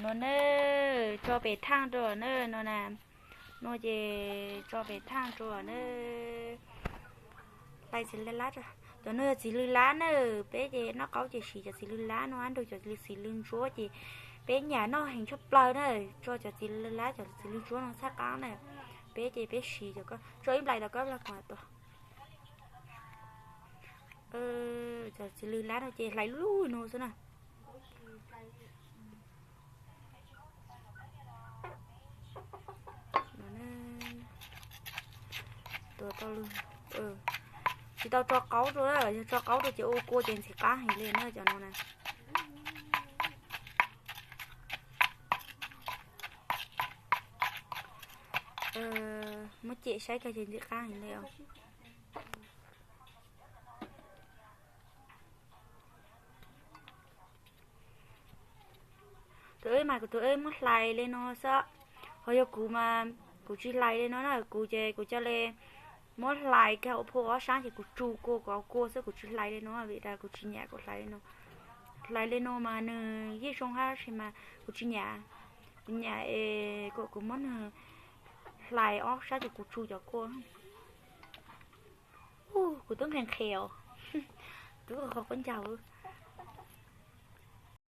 No na, tso pem thaj rau na no na. No ces tso pem thaj rau na. Hlais txiv lw lab, cov no yog txiv lw lab na. Peb ces noj qaub ces siv cov txiv lw lab no nrog cov txiv lw ntsuab ces peb nyam noj heev tshaj plaws na. Tso cov txiv lw lab cov txiv lw ntsuab no txhaj qab na. Peb ces peb siv cov ko, tso ib nplais los koj los kuv tua. Cov txiv lw lab no ces hlais lub lub no xwb na. Tua tau, tsis tau tso qaub rau, yog tso qaub rau ces ua kua ces ntxim qab heev li na cov no na. Muab cem saib kag ces ntxim qab heev li os. Tus wb mas kuv tus wb muab hlais li no xwb, ho yog kuv mas kuv tsis hlais li no na, kuv ces kuv cia li muab hlais kag ua phua ob sab ces kuv tsu kua kuv kua xwb, kuv tsis hlais li no vim kuv tsis nyam kuv hlais li no. Hlais li no mas nws yeej zoo hab tab sis mas kuv tsis nyam, kuv nyam es kuv muab nws hlais ob sab ces kuv tsu cov kua. Kuv twb nqhis nqhis os, twb qhov qhov ncaug.